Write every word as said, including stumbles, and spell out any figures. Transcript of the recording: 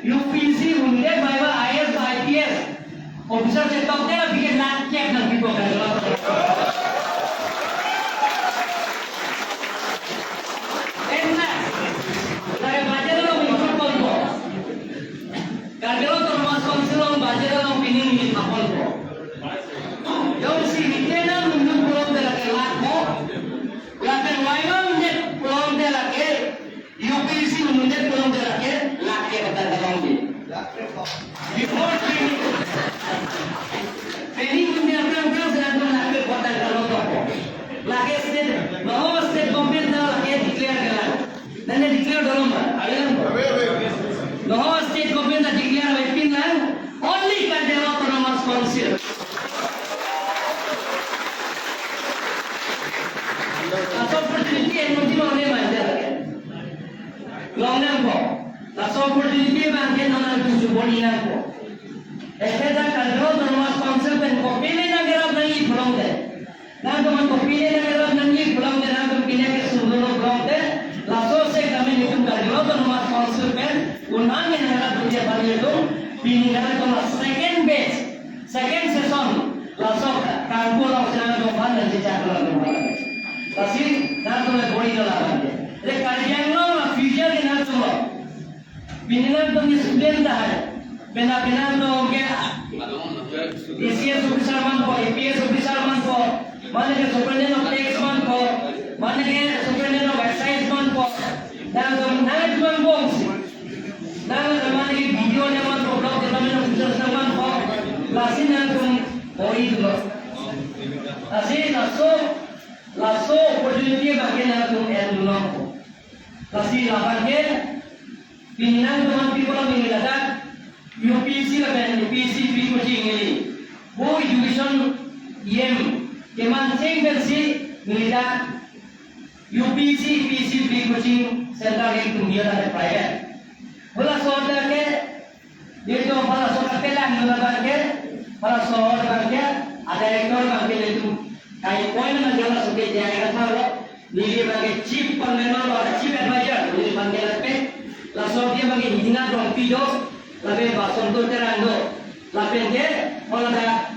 UPSC hundred bai ba IAS ba IPS officer chetok det aphi ke lakh kep nangpipo Karbi Anglong. Ten lakh. Lake budget along include ponpo. Karbi Anglong Autonomous Council along budget along pini nangji thapponpo. Jongsi retainer nungnung pulote lake lakh mo. Lapen viva nunde pulote lake, UPSC nunde pulote lake lakh kep dak along di. Before training. Training nunde aphrang aphrang si nangtum lakh kep dak along di. Lake state, bahwa state government ta lake declare ke lang. Nangli declare dolo ma, avelang. Ave, ave, ave. Lahei state government ta declare avepin lang, only Karbi Anglong Autonomous Council. Laso opportunity enmati longle manja. Longnangpo. Laso opportunity abang ke non nangtum chubor-i nangpo. Eke ta Karbi Anglong Autonomous Council pen kopine nangkerap nangji pulote. Nangtum kopine nangkerap nangji pulote nangtum pine ke sumdolo pulote, laso setame nelitum Karbi Anglong Autonomous Council pen un-an nangkerap dun dia bali atum, pini nangtum la second batch, second session, laso kangku along si nangtum aphan nangchechak nangtum aphan. Lasi nangtum le bor-i lo labang ke. Re Karbi Anglong la future ke nangtum lo. Pini nangtum student ta hai. Pena pena nangtum ke ACS officer manpo, APS officer manpo, mane ke superintendent of tax manpo, mane ke superintendent of excise manpo. Nangtum nangtum manpo si. Nang mane ke BDO ne manpo, block development officer ne manpo. Lasi nangtum bor-i dolo. Lasi laso, laso opportunity abang ke nangtum en dun nangpo. Lasi labang ke pini nangtum people neli ladak UPSC lapen UPSC free coaching neli. Bo education EM keman cheng pensi neli dak UPSC, UPSC free coaching center ke tum dia ladak private. Bo laso ta ke, nelitum hala so kapelang dun abang ke, hala so abang ke, a director abang ke nelitum kai point na jala so ke dia ka thalo. Neli abang ke chief panglima lo, chief advisor, neli abang ke lapen. Laso dia abang ke Hijina Rongpi do, lapen Basanta Terang do. Lapen ke, hala dak